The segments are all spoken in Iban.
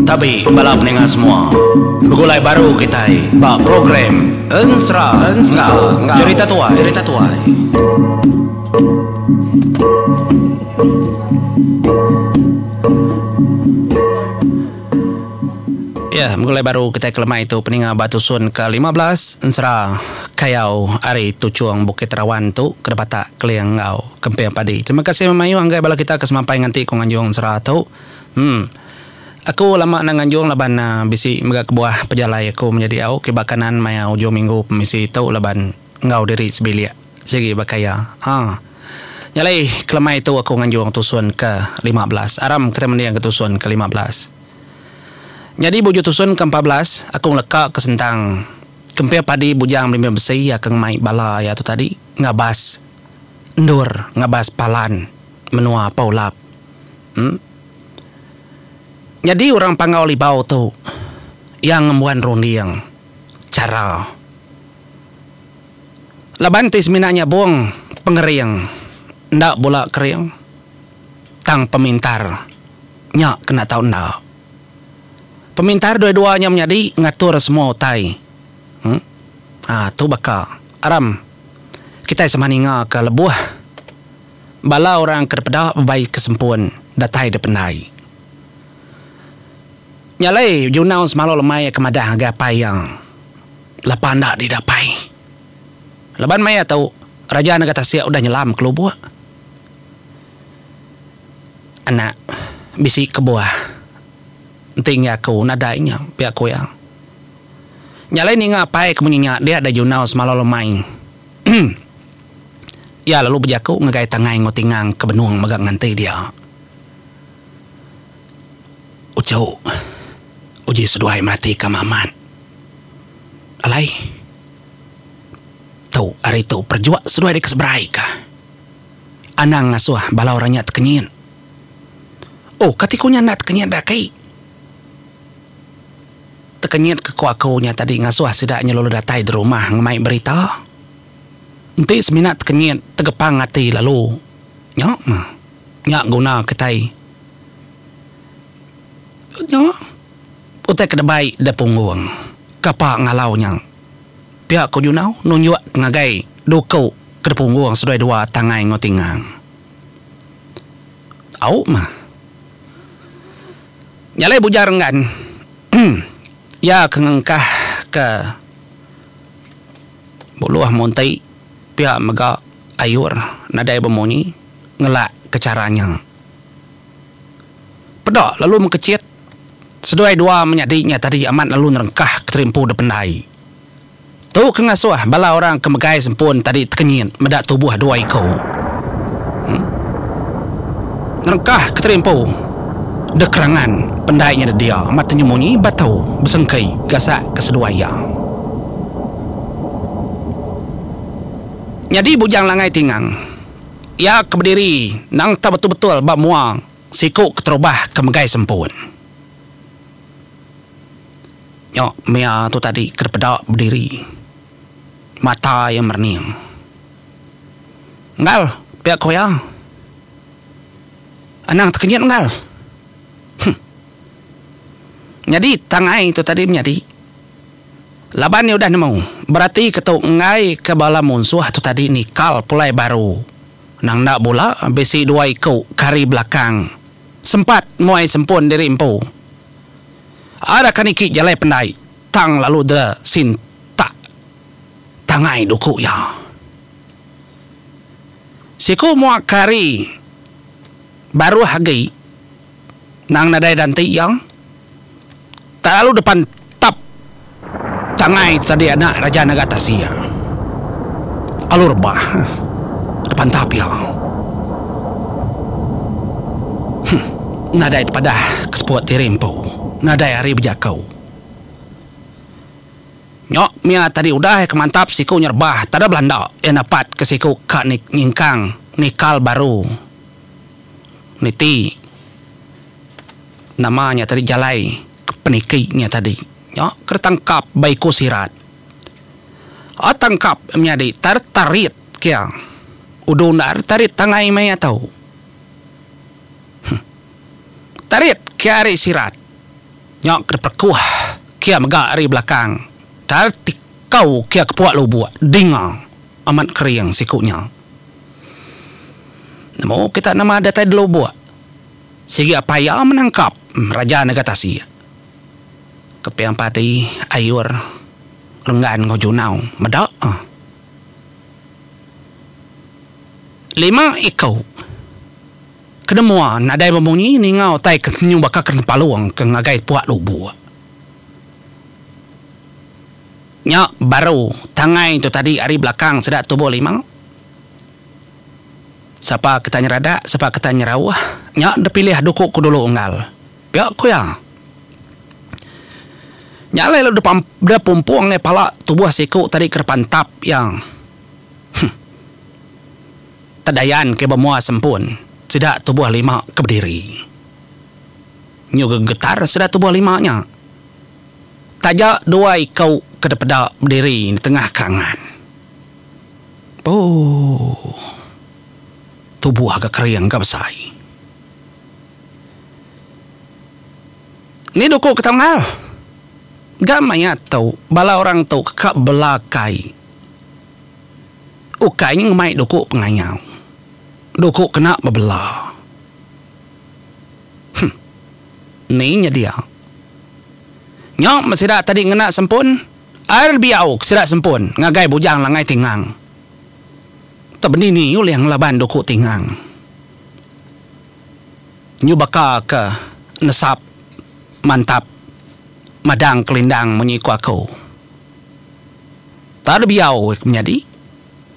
Tabi bala peninga semua. Begulai baru kitai ba program Ensera enggau Jerita Tuai. Jerita Tuai. Ya, begulai baru kitai kelemai tu peninga ba tusun ke 15 Ensera Kayau ari Tuchung Bukit Rawan tu ke Batak Keling enggau Kemping Padi. Terima kasih memayuh anggai bala kita ke semampai nganti ku nganjung ensera tu. Em. Aku lama enda nganjung laban bisi mega kebuah pejalai aku menyadi au kiba kanan maya ujung minggu pemisi tu laban enggau diri sebilik sigi baka iya. Aa. Nya alai kelemai tu aku nganjung tusun ke 15. Aram kitai mending ke tusun ke 15. Nyadi ba ujung tusun ke 14 aku ngeleka ke sentang Kemping Padi Bujang Belimbing Besi iya ke ngemai bala iya tu tadi ngabas endur ngabas palan menua Pau Lap. Em. Nyadi orang Panggau Libau tu iya ngembuan runding chara laban ti semina nyabung pengering enda bula kering tang pemintar nya kena tau enda. Pemintar dua-dua nya menyadi ngatur semua utai. Em. Aa tu baka aram kitai sama ninga ke lebuh. Bala orang ke dipeda bebai ke sempun datai dipendai. Nya alai Junau semalu lemai iya ke madah ngagai apai iya, Lapa enda didapai. Laban maya tu, Raja Naga Tasik udah nyelam ke lubuk. Anak, bisi kebuah enti enggai aku nadai nya, pia ku iya. Nya alai ninga apai ke munyi nya dia deh Junau semalu lemai. Iya lalu bejaku ngagai Tangai enggau Tingang ke benung mega nganti dia. Uchu, uji seduai meratika amat. Alai, tu hari tu perejuk seduai deka seberaika. Anang ngasuh bala orang nya tekenyit. Oh, kati ku nya enda tekenyit da aki? Tekenyit ke ku aku nya tadi ngasuh sida nya lalu datai di rumah ngemai berita. Enti semina tekenyit tegepang ati lalu nya mah nya guna kitai. Nya utai ke debai da punggung kapa ngalau nya. Pia ku Junau nunjuk ngagai duku ke da punggung seduai dua tangai enggau tingang. Au mah. Nya alai Bujang Renggan iya ke ngengkah ke buluh munti pia mega ayur nadai bemunyi ngelak ke chara nya. Peda lalu mengkechit seduai dua menyadi nya tadi amat lalu nerengkah ke terimpu dependai. Tu ke ngasuh bala orang ke megai sempun tadi tekenyit meda tubuh dua iku. Nerengkah ke terimpu deh kerangan pendai nya dedia amat tenyemunyi batu besengki gasak ke seduai iya. Nyadi Bujang Langai Tingang iya ke bediri nang tak betul-betul ba mua siku keterubah ke megai sempun. Nya mia tu tadi ke dipeda bediri. Mata iya merening. Enggal, pia ku iya. Anang tekenyit enggal. Huh. Nyadi tangai tu tadi menyadi. Laban iya udah nemu, berati ke tu enggai ke bala munsuh tu tadi nikal pulai baru. Nang enda bula bisi dua iku kari belakang sempat muai sempun diri empu. Ara ka niki jalai pendai tang lalu de sintak tangai duku iya. Siku mua ke ari baruh agi nang nadai danti iya tak lalu depan tap tangai tadi anak Raja Naga Tasik lalu rebah depan tap iya. Huh. Nadai tepadah ke seput diri empu. Nadai ari bejaku. Nya mia tadi udah iya ke mantap siku nyerebah tada belanda iya napat ke siku ka nyingkang nikal baru niti nama nya tadi jalai ke peniki nya tadi. Nya ke ditangkap ba iku sirat. A tangkap menyadi tarit kia udu enda tarit tangai maya tu. Tarit kia ari sirat nya ke diperekuh kia mega ari belakang tarit tikau kia ke puak lubuk dinga amat kering siku nya. Nemu kita nama datai di lubuk sigi apai iya menangkap raja nega tasik. Keping padi ayur renggan enggau junau meda. Lima iku ke nemua nadai bemunyi ninga utai ke nyu baka ke tempalung ke ngagai puak lubuk. Nya baru tangai tu tadi ari belakang sida tubuh lima. Sapa kita nyeradak, sapa kita nyerauh, nya dipilih duku ku dulu unggal. Pia ku iya. Nya alai lalu dipumpung iya pala tubuh siku tadi ke depan tap iya. Huh. Tedayan ke bemua sempun sida tubuh lima ke bediri. Nyu gegetar sida tubuh lima nya. Taja dua iku ke dipeda bediri netengah kerangan. Ooh. Tubuh ga kering ga besai. Ni duku ke tanggal. Ga maya tu bala orang tu ka belakai. Ukai nya ngemai duku pengayau. Duku kena bebela. Huh. Ni nya dia. Nya meh sida tadi ngena sempun. Air biau ke sida sempun ngagai Bujang Langai Tingang. Tebendini ulih ngelaban duku Tingang. Nyu baka ke nesap mantap madang kelindang munyi ku aku. Tau biau ke menyadi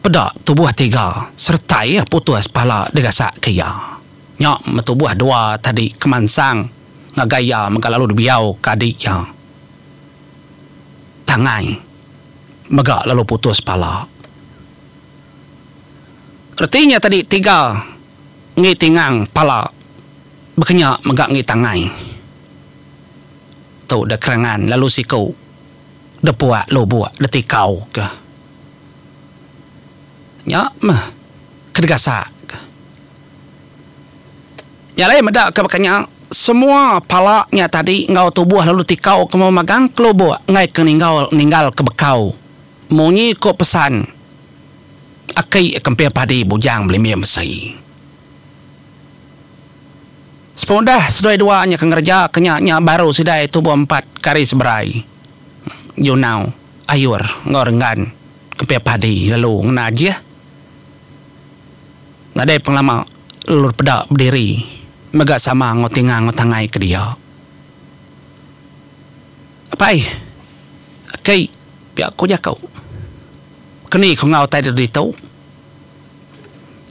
peda tubuh tiga seretai iya putus pala digasak ke iya. Nya meh tubuh dua tadi ke mansang ngagai iya mega lalu dibiau ke adi iya. Tangai mega lalu putus pala. Reti nya tadi tiga enggi tingang pala bekenya mega enggi tangai. Tu da kerangan lalu siku da puak lubuk da tikau ke. Nya meh ke digasak ke. Nya alai meda ke baka nya semua pala nya tadi enggau tubuh lalu tikau ke memagang ke lubuk enggai ke ninggal ninggal ke bekau munyi ku pesan Aki kemping padi bujang belimbing besi. Sepengudah seduai dua nya ke ngereja ke nya nya baru sidai tubuh empat kari seberai. Junau, Ayur enggau Renggan kemping padi lalu ngena ajih. Nadai pengelama lalu peda bediri mega sama enggau tingang enggau tangai ke dia. Apai, aki pia ku jaku. Keni ku enggau utai ditu.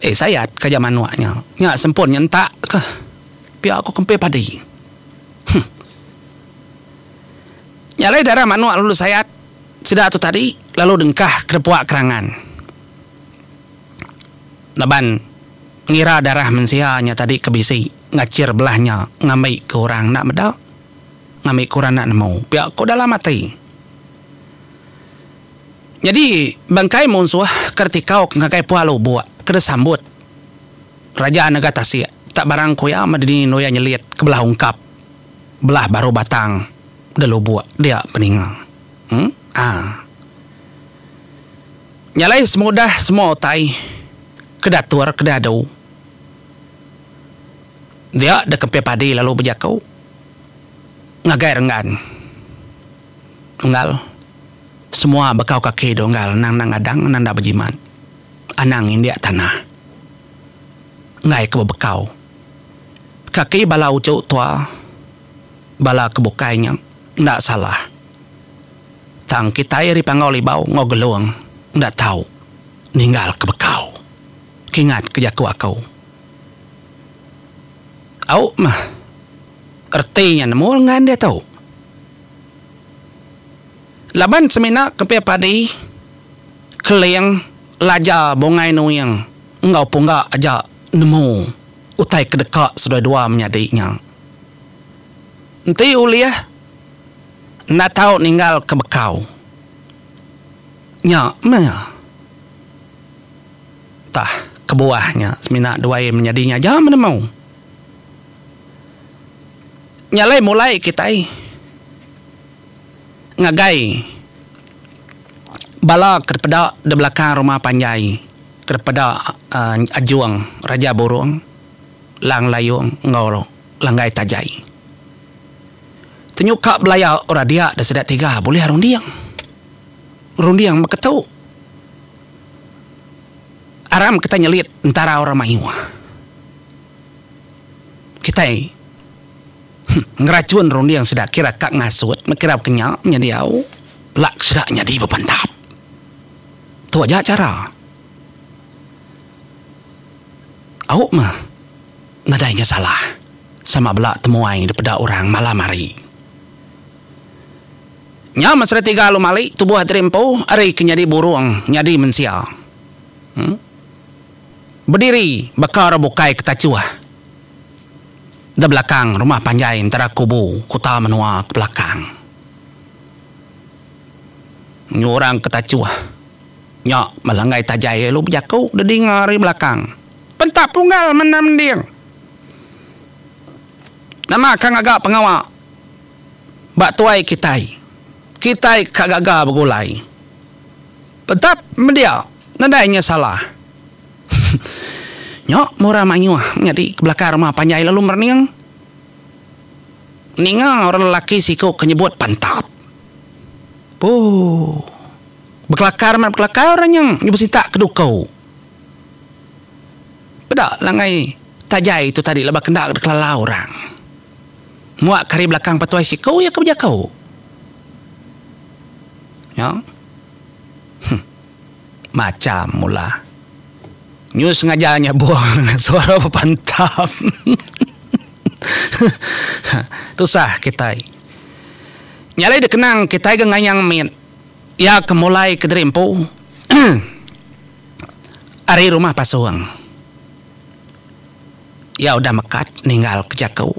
Eh sayat ka ja manuk nya. Nya sempun nyentak ka pia ku kemping padi. Huh. Nya alai darah manuk lalu sayat sida tu tadi lalu dengkah ke puak kerangan. Laban ngira darah mensia nya tadi ke bisi ngachir belah nya ngambi ke orang enda meda ngambi ke orang enda nemu pia ku dalam ati. Nyadi bangkai munsuh ke ditikau ke ngagai Pua Lubuk ke disambut Raja Nega Tasik tak barang ku iya meh dini endur iya nyelit ke belah ungkap belah baru batang de lubuk dia peninga. Aa. Nya alai semudah semua utai ke diatur ke diadu dia dikempit padi lalu bejaku ngagai Renggan. Unggal. Semua bekau kaki tu unggal anang enda ngadang anang enda bejimat. Anang ngindik tanah. Enggai ke bebekau. Kaki bala uchu tua bala ke bukai nya enda salah. Tang kitai ari Panggau Libau enggau Gelong enda tau ninggal ke bekau. Kingat ke jaku aku. Au meh reti nya nemu lengan diatu. Laban semina kepia padi, keling, laja bungai nuing enggau pungga aja nemu utai ke deka seduai dua menyadi nya. Enti ulih enda tau ninggal ke bekau nya meh. Tah kebuah nya semina duai menyadi nya aja menemu. Nya alai mulai kitai ngagai bala ke dipeda di belakang rumah panjai ke dipeda Ajung Raja Burung, Lang Layung enggau Langgai Tajai. Tenyuka belaya orang dia da sida tiga bulih runding. Runding baka tu. Aram kitai nyelit entara orang mayuh. Kitai ngerachun runding sida kira ka ngasut meh kira ke nya nyadi au lak sida nyadi bepantap. Tu aja chara. Au meh nadai nya salah sama bela temuai dipeda orang malam hari. Nya meh seretiga alu mali tubuh diri empu ari ke nyadi burung nyadi mensia. Em. Bediri baka orang bukai ke tachuh da belakang rumah panjai entara kubu kuta menua ke belakang. Nyu orang ke tachuh nya melanggai tajai lalu bejaku dedinga ari belakang. Pentap punggal menda mending. Nama ka ngaga pengawa ba tuai kitai. Kitai ka gaga begulai. Pentap mendia nadai nya salah. Nya murah mayuh nyadi ke belakang rumah panjai lalu merening. Ninga orang lelaki siku ke nyebut pantap. Pooh. Bekelakar amat bekelakar orang nya nyebut sitak ke duku. Peda langai tajai tu tadi laban kenda dikelala orang. Muak ke ari belakang petuai siku iya ke bejaku. Nya. Huh. Macham mula. Nyu sengaja nyabung dengan suara bepantap. Tusah kitai. Nya alai dikenang kitai ga ngayang mit iya ke mulai kediri empu ari rumah pasung. Iya udah mekat ninggal ke jaku.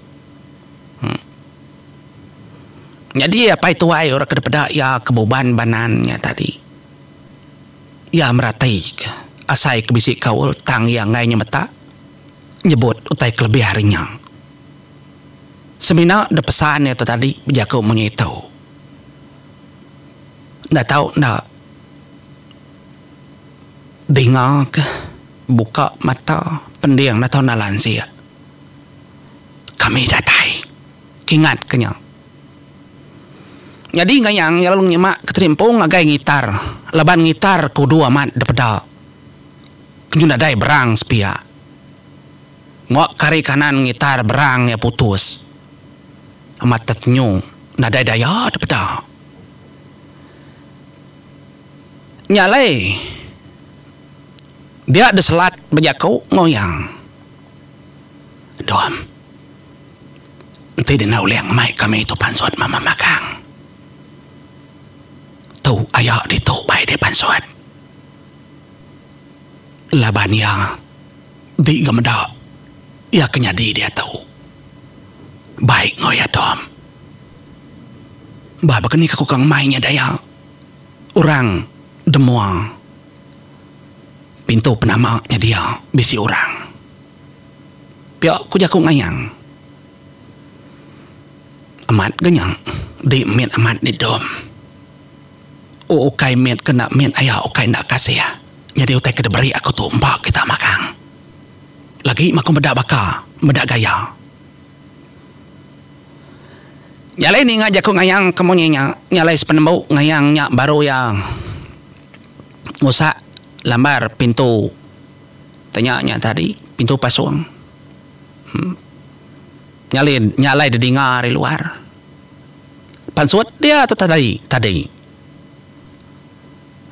Nyadi apai tuai orang ke dipeda iya ke buban banan nya tadi. Iya meratika asai ke bisi kaul tang iya enggai nyemetak nyebut utai ke lebih ari nya. Semina da pesan iya tu tadi bejaku munyi tu. Enda tau enda dinga ke buka mata pending enda tau enda lansik. Kami datai. Kingat ke nya. Nyadi ngayang iya lalu nyema ke terimpung ngagai ngitar laban ngitar ke udu amat dipeda ke nyu nadai berang sepiak. Ngok ke ari kanan ngitar berang iya putus. Amat tetenyu nadai daya dipeda. Nya alai dia deselat bejaku enggau iya. Dom. Enti dina ulih ngemai kami tu pansut mama magang. Tu aya ditu bai deh pansut. Laban iya di ga meda iya ke nyadi diatu. Bai enggau iya Dom. Ba baka ni ka ku ka ngemai nya daya orang demua pintu penama nya dia bisi orang. Pia ku jaku ngayang. Amat ga nya di mit amat di dom. O ukai mit ke enda mit aya ukai enda kasih nyadi utai ke diberi aku tu empa kita magang. Lagi meh aku meda baka meda gaya. Nya alai ninga jaku ngayang ke munyi nya nya alai sepenembu ngayang nya baru iya ngusak lambar pintu. Tanya nya tadi pintu pasung. Nya alai nya alai didinga ari luar. Pansut dia tu tadi tadi.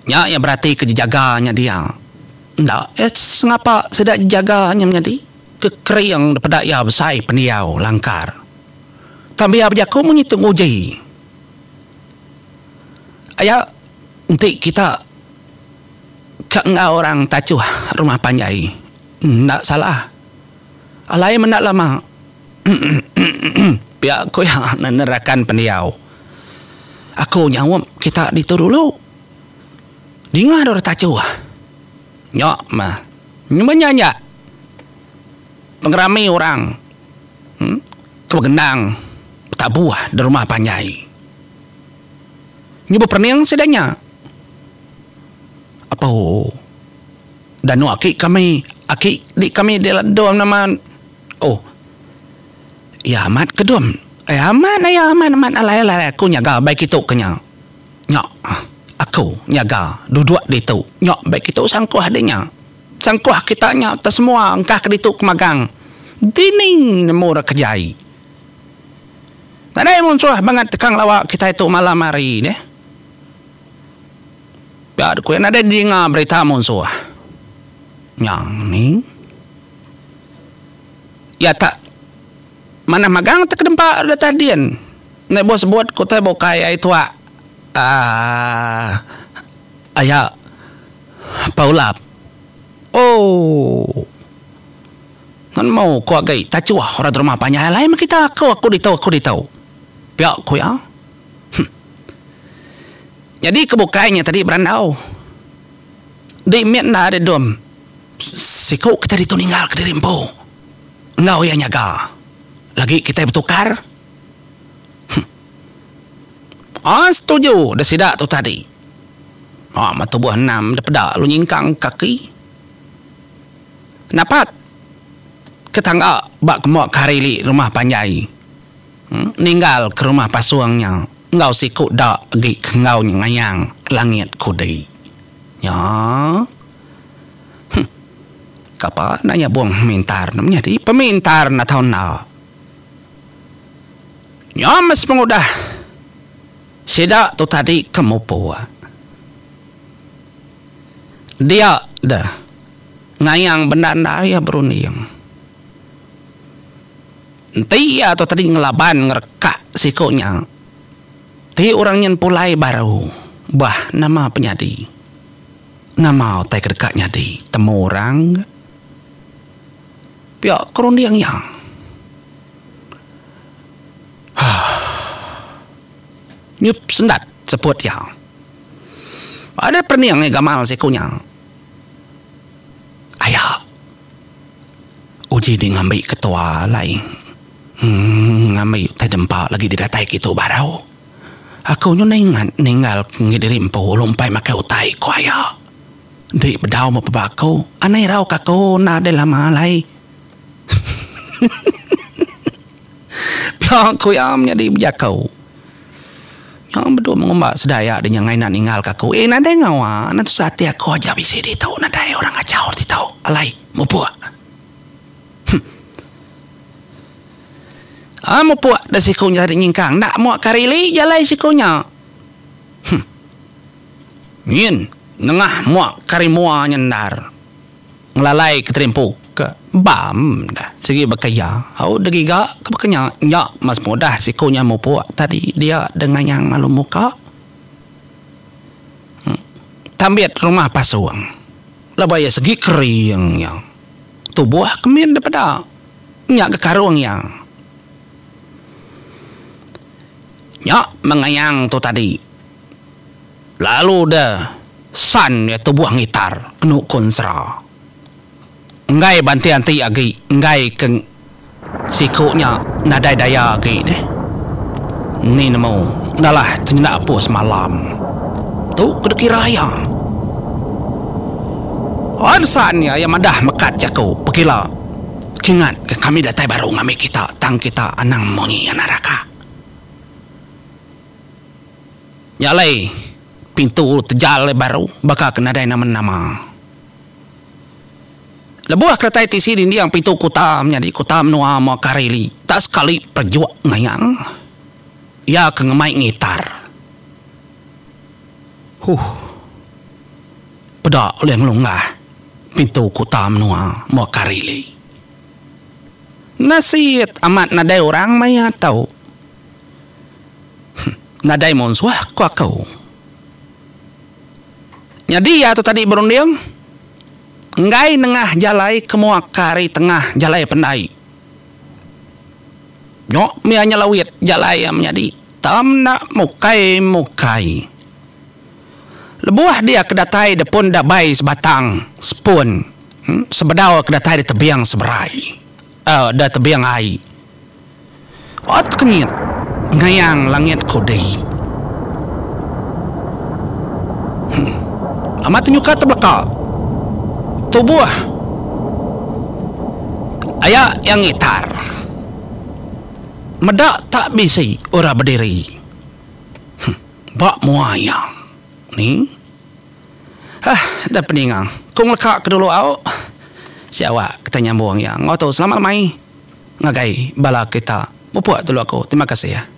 Nya iya berati ke jejaga nya dia. Enda eh sengapa sida jejaga nya menyadi ke kering daripada iya besai pendiau langkar. Tang biar bejaku munyi tu nguji. Aya enti kita Ka enggau orang tachuh rumah panjai enda salah. Alai menda lama pia ku iya nerakan pendiau. Aku nyaup kita ditu dulu. Dinga deh orang tachuh. Nya mah nyema nya nya pengerami orang ke begendang. betabuh di rumah panjai. Nyu beperening sida nya. Apo danu aki kami, aki di kami di dom nama oh. Iya amat ke dom? Eh amat aya amat amat alai alai aku nyaga bai kitu ke nya. Nya aku nyaga duduk ditu nya bai kitu sangkuh di nya. Sangkuh kita nya te semua engkah ke ditu ke magang. Dini nemu ra ke jai. Nadai munsuh bangat tekang lawa kitai tu malam hari deh. Pia ku iya nadai didinga berita munsuh. Nya ni. Iya tak manah magang te kedempa data din. Enda ibuh sebut ku utai bukai ai tuak aaa aya Paulap. Ooh. Nemu ku agi tachuh orang rumah panjai alai meh kita aku aku ditu aku ditu. Pia ku iya. Huh. Nyadi ke bukai nya tadi berandau. Di mit enda deh dom. Siku kitai ditu ninggal kediri empu enggau iya nyaga. Lagi kitai betukar. Huh. Ah setuju deh sida tu tadi. Ah meh tubuh enam deh peda lalu nyingkang kaki. Napat ke tangga ba kemba ke hari ili rumah panjai. Ninggal ke rumah pasung nya enggau siku da agi ke enggau ngayang langit kudi. Nya. Huh. Kapa enda nyabung pemintar ne menyadi pemintar enda tau enda. Nya meh sepengudah sida tu tadi ke mupuk. Dia deh ngayang bendar enda iya berunding. Enti iya tu tadi ngelaban ngerekak siku nya ti orang nyen pulai baru bah nama penyadi. Nama utai ke deka nyadi temu orang ga. Pia ke runding iya. Haa. Nyup sendat seput iya. Ada perening iya gamal siku nya. Aya. Uji di ngambi ketua alai. Uhh ngambi utai dempa lagi didatai kitu baru. Aku nyu ningat ninggal enggi diri empu lalu empai makai utai, ku aya. Enti bedau meh peba aku, anang irau ka aku enda deh lama alai. Pia ku iya menyadi bejaku. Nya bedau mengumba sida aya deh nya ngaina ninggal ka aku. Eh nadai ngawa, enda tusah ati aku aja bisi ditu nadai orang ngachau ditu alai mupuk. Huh. Mupuk da siku nya tadi nyingkang enda mua ke hari ili jalai siku nya. Huh. Nyin nengah mua ke hari mua nya endar. Ngelalai ke terimpu ke bam dah sigi baka iya. Au da giga ke baka nya nya mas mudah siku nya mupuk tadi dia da ngayang lalu muka. Huh. Tambit rumah pasung. Laban iya sigi kering iya. Tubuh ke min da peda. Nya ga karung iya. Nya mengayang tu tadi. Lalu deh san iya tubuh ngitar kenu ku ensera. Enggai ba anti-anti agi enggai ke siku nya nadai daya agi deh. Ni nemu ndalah tenyenda apus malam. Tu ke dikira iya. San iya iya madah mekat jaku pekila. Kingat ke kami datai baru ngambi kita tang kita anang munyi anak raka. Nya alai pintu tejal baru baka ke nadai nama-nama. Lebuh ke datai tisi dinding pintu kuta menyadi kuta menua mua ke hari li tak sekali perejuk ngayang iya ke ngemai ngitar. Huh. Peda ulih ngelunggah pintu kuta menua Mokarili. Nasit amat nadai orang maya tu. Nadai munsuh ku aku. Nyadi iya tu tadi berunding enggai nengah jalai ke mua ke ari tengah jalai pendai. Nyok mih iya nyelawit jalai iya menyadi tam enda mukai mukai. Lebuh dia ke datai depun dabai sebatang sepun sebedau ke datai di tebing seberai da tebing ai. Ot kenyit. Ngayang langit kudi. Huh. Amat tenyuka tebeleka. Tubuh aya iya ngitar. Meda tak bisi orang bediri. Huh. Ba mua iya. Ni. Hah, enda peninga. Ku ngeleka ke dulu au. Si awak kita nyambung iya. Enggau tu selamat lemai ngagai bala kita. Mupuk dulu aku. Terima kasih.